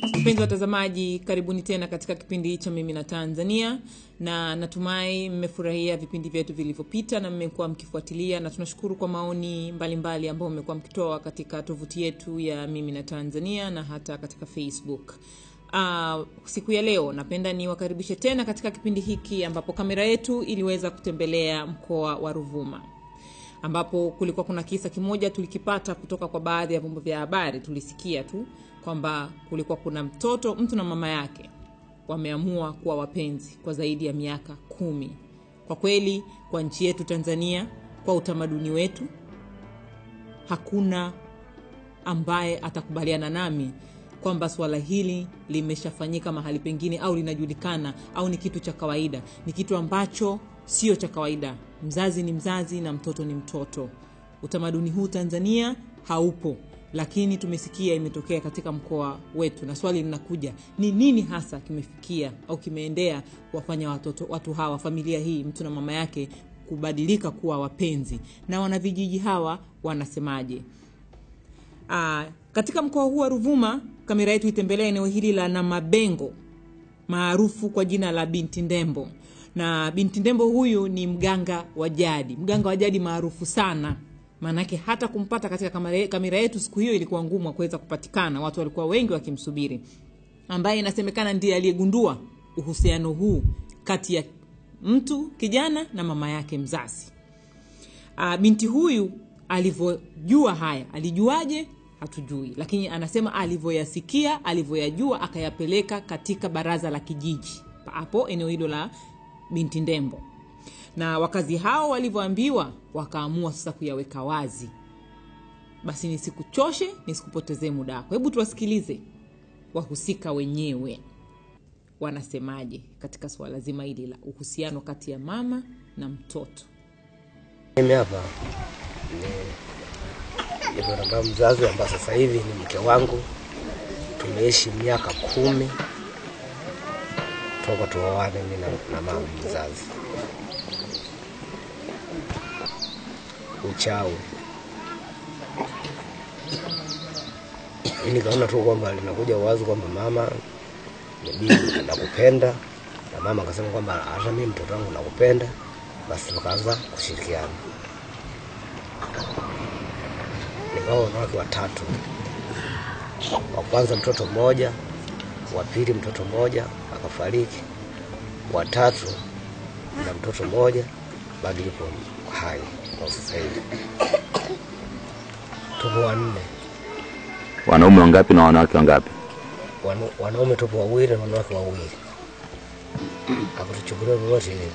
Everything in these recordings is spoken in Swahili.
Wapenzi watazamaji, karibuni tena katika kipindi cha Mimi na Tanzania, na natumai mmefurahia vipindi vyetu vilivyopita na mmekuwa mkifuatilia, na tunashukuru kwa maoni mbalimbali ambayo mmekuwa mkitoa katika tovuti yetu ya Mimi na Tanzania na hata katika Facebook. Siku ya leo napenda niwakaribishe tena katika kipindi hiki ambapo kamera yetu iliweza kutembelea mkoa wa Ruvuma, ambapo kulikuwa kuna kisa kimoja tulikipata kutoka kwa baadhi ya vyombo vya habari. Tulisikia tu kwamba kulikuwa kuna mtoto, mtu na mama yake wameamua kuwa wapenzi kwa zaidi ya miaka 10. Kwa kweli, kwa nchi yetu Tanzania, kwa utamaduni wetu, hakuna ambaye atakubaliana nami kwamba swala hili limeshafanyika mahali pengine au linajulikana au ni kitu cha kawaida. Ni kitu ambacho sio cha kawaida. Mzazi ni mzazi na mtoto ni mtoto. Utamaduni huu Tanzania haupo, lakini tumesikia imetokea katika mkoa wetu, na swali linakuja, ni nini hasa kimefikia au kimeendea kuwafanya watu hawa, familia hii, mtu na mama yake, kubadilika kuwa wapenzi? Na wanavijiji hawa wanasemaje? Katika mkoa huu wa Ruvuma, kamera yetu itembelea eneo hili la Namabengo, maarufu kwa jina la Binti Ndembo. Na Binti Ndembo huyu ni mganga wa jadi, mganga wa jadi maarufu sana. Maanake hata kumpata katika kamera yetu siku hiyo ilikuwa ngumu kuweza kupatikana, watu walikuwa wengi wakimsubiri, ambaye inasemekana ndiye aliyegundua uhusiano huu kati ya mtu kijana na mama yake mzazi. Binti huyu alivyojua haya, alijuaje hatujui, lakini anasema alivyoyasikia, alivyoyajua, akayapeleka katika baraza la kijiji hapo eneo hilo la Binti Ndembo. Na wakazi hao walivyoambiwa, wakaamua sasa kuyaweka wazi. Basi nisikuchoshe, nisikupotezee muda wako. Hebu tuwasikilize wahusika wenyewe wanasemaje katika swala zima hili la uhusiano kati ya mama na mtoto. Mimi hapa ni baba mzazi ambaye sasa hivi ni mke wangu. Tumeishi miaka 10 toka tuoane mimi na mama mzazi. Uchawi. Nikaona tu kwamba linakuja wazo kwamba mama bibi nakupenda, na mama akasema kwamba hata mimi mtoto wangu nakupenda. Basi tukaanza kushirikiana. Nikaoa wanawake watatu. Wa kwanza mtoto mmoja, wa pili mtoto mmoja akafariki, wa tatu na mtoto mmoja bado yupo hai kwa sasa hivi. Tupo wanne. Wanaume wangapi na wanawake wangapi? Wanaume tupo wawili na wanawake wawili. Hakutuchukulia lolote ile.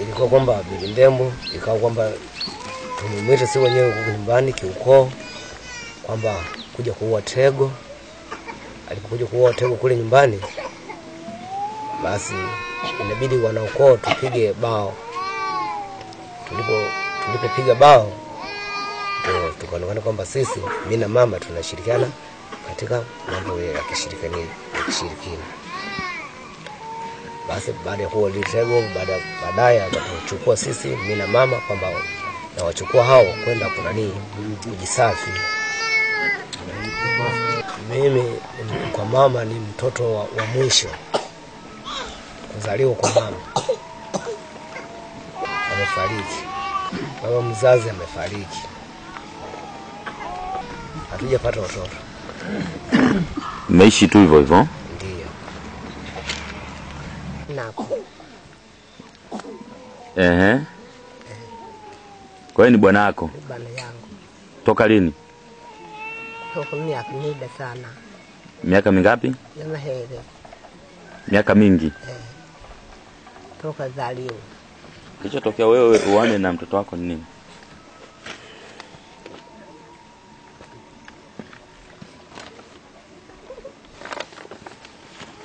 Ilikuwa kwamba Bibi Ndembo ikawa kwamba tumemwita si wenyewe huko nyumbani kiukoo kwamba kuja kuua tego. Alipokuja kuua tego kule nyumbani, basi inabidi wanaukoo tupige bao. Tulipopiga bao tukaonekana kwamba sisi, mimi na mama, tunashirikiana katika mambo ya kishirikina. Basi baada ya kuua lile tego, baadaye akatuchukua sisi, mimi na mama, kwamba na wachukua hao kwenda kujisafi. Mimi kwa mama ni mtoto wa mwisho kuzaliwa kwa mama. Amefariki. Baba mzazi amefariki. Hatujapata watoto. Mmeishi tu hivyo hivyo? Ndio. Nako. Ehe. Kwa hiyo ni bwana wako? Bwana yangu. Toka lini? Toka miaka mingi sana. Miaka mingapi? Ya mahere. Miaka mingi? Toka zaliwa. Kilichotokea wewe uane na mtoto wako ni nini?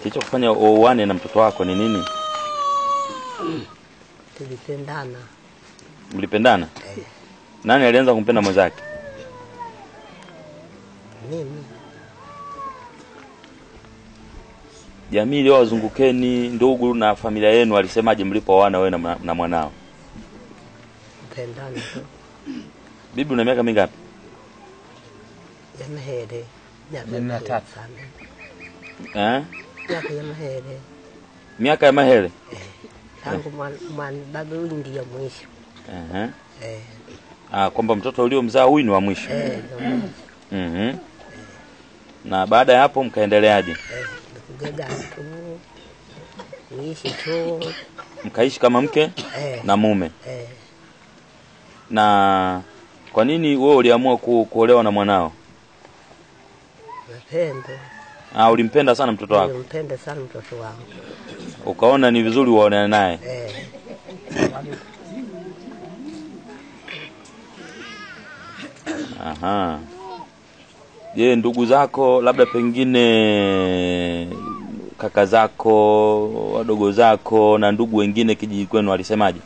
Kilichokufanya uane na mtoto wako ni nini? Tulipendana. Mlipendana? Nani alianza kumpenda mwenzake? Mimi. Jamii iliyowazungukeni, ndugu na familia yenu walisemaje mlipooana wewe na mwanao? Kupendana tu. Bibi una miaka mingapi? Ya mahere. Ya tatu. Eh? Miaka ya mahere. Miaka ya mahere? Tangu mwana baba ndiyo mwisho. Eh. Ah, kwamba mtoto uliomzaa huyu ni wa mwisho. Eh. Na baada ya hapo mkaendeleaje? Tukagega tu. Niishi tu. Mkaishi kama mke na mume. Na kwa nini wewe uliamua kuolewa na mwanao? Mapendo. Ah, ulimpenda sana mtoto wako? Nilimpenda sana mtoto wangu. Ukaona ni vizuri uoane naye? Aha. Je, ndugu zako labda pengine kaka zako, wadogo zako na ndugu wengine kijiji kwenu walisemaje?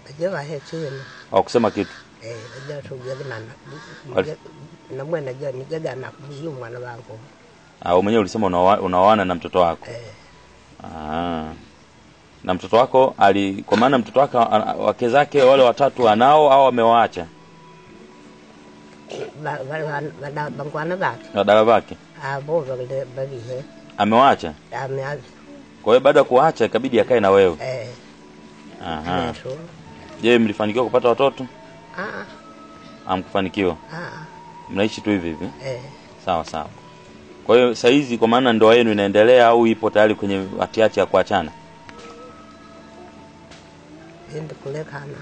Najua hechini. Hawakusema kitu? Najua tu gani na mwana najua ni gaga na huyu mwana wangu. Ah, wewe mwenyewe ulisema unaoana na mtoto wako. Ah. Na mtoto wako kwa maana mtoto wako wake zake wale watatu anao au amewaacha? Bangwana bake. Wadada wake. Ah, boza babihe. Amewaacha? Ameacha. Kwa hiyo baada ya kuacha ikabidi akae na wewe. Aha. Je, mlifanikiwa kupata watoto? Ah. Hamkufanikiwa? Ah. Mnaishi tu hivi hivi? Sawa sawa. Kwa hiyo saa hizi kwa maana ndoa yenu inaendelea au ipo tayari kwenye hatiati ya kuachana? Ndio kulekana.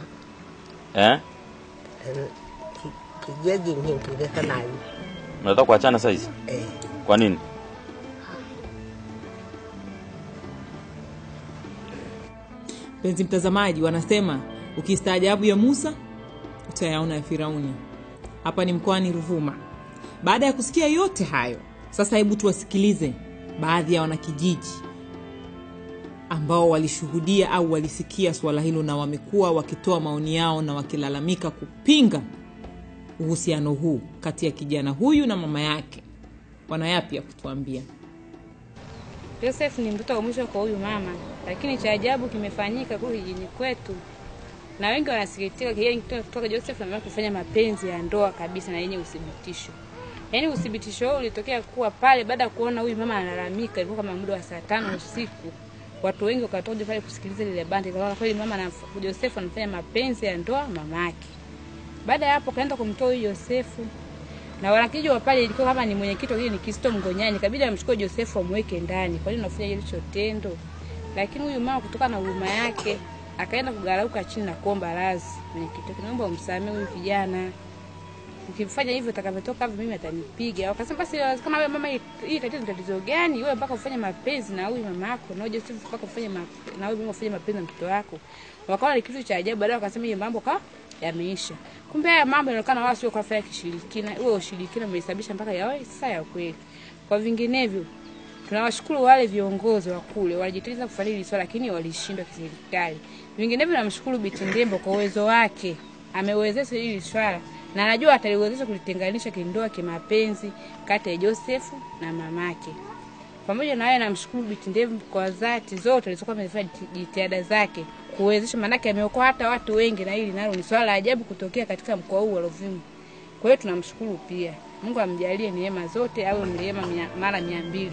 Eh? Kijeji ni kulekana. Mnataka kuachana saa hizi? Kwa nini? Mpenzi mtazamaji, wanasema ukistaajabu ya Musa utayaona ya Firauni. Hapa ni mkoani Ruvuma. Baada ya kusikia yote hayo, sasa hebu tuwasikilize baadhi ya wanakijiji ambao walishuhudia au walisikia swala hilo na wamekuwa wakitoa maoni yao na wakilalamika kupinga uhusiano huu kati ya kijana huyu na mama yake. Wana yapi ya kutuambia? Joseph ni mtoto wa mwisho kwa huyu mama, lakini cha ajabu kimefanyika kule kijijini kwetu. Na wengi wanasikitika kijana kutoka Joseph ameamua kufanya mapenzi ya ndoa kabisa na yenye uthibitisho. Yaani uthibitisho huo ulitokea kuwa pale baada ya kuona huyu mama analalamika, ilikuwa kama muda wa saa 5 usiku. Watu wengi wakatoka pale kusikiliza lile bandi, kwa kweli mama na Joseph anafanya mapenzi ya ndoa mamake. Baada ya hapo kaenda kumtoa huyu Josefu. Na wanakijiji wa pale ilikuwa kama ni mwenyekiti wao ni Kristo Mgonyani, ikabidi amchukue Josefu amweke ndani. Kwa nini unafanya hicho tendo? Lakini huyu mama kutokana na huruma yake akaenda kugarauka chini na kuomba radhi. Mwenyekiti, naomba umsamehe huyu kijana. Ukifanya hivyo utakavyotoka hivi mimi atanipiga. Wakasema basi kama wewe mama hii tatizo ni tatizo gani? Wewe mpaka ufanye mapenzi na huyu mama yako, na Josefu mpaka ufanye na huyu mama ufanye mapenzi na mtoto wako. Wakaona ni kitu cha ajabu, baadaye wakasema hiyo mambo ka yameisha. Kumbe haya mambo yanaonekana wao sio kwa fanya kishirikina. Huo ushirikina umesababisha mpaka yawe sasa ya kweli. Kwa vinginevyo tunawashukuru wale viongozi wa kule walijitahidi kufanya hili swala lakini walishindwa kiserikali. Vinginevyo namshukuru Biti Ndembo kwa uwezo wake. Amewezesha hili swala na anajua ataliwezesha kulitenganisha kindoa kimapenzi kati ya Joseph na mamake. Pamoja na hayo namshukuru Biti Ndembo kwa dhati zote alizokuwa amefanya jitihada zake kuwezesha, manake ameokoa hata watu wengi na hili nalo ni swala la ajabu kutokea katika mkoa huu wa Ruvuma. Kwa hiyo tunamshukuru pia. Mungu amjalie neema zote awe mrehema mara 200.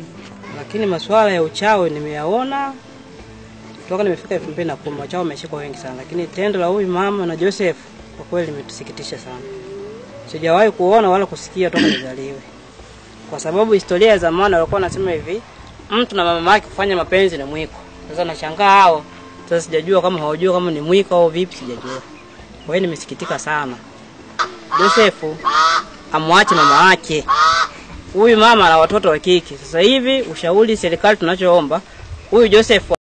Lakini masuala ya uchawi nimeyaona toka nimefika 2010, wachawi wameshikwa wengi sana. Lakini tendo la huyu mama na Joseph kwa kweli limetusikitisha sana. Sijawahi kuona wala kusikia toka nizaliwe. Kwa sababu historia ya zamani walikuwa wanasema hivi, mtu na mama yake kufanya mapenzi ni mwiko. Sasa nashangaa hao. Sasa sijajua kama hawajua kama ni mwiko au vipi, sijajua. Kwa hiyo nimesikitika sana. Joseph amwache mama yake. Huyu mama ana watoto wa kike. Sasa hivi ushauri serikali tunachoomba, huyu Joseph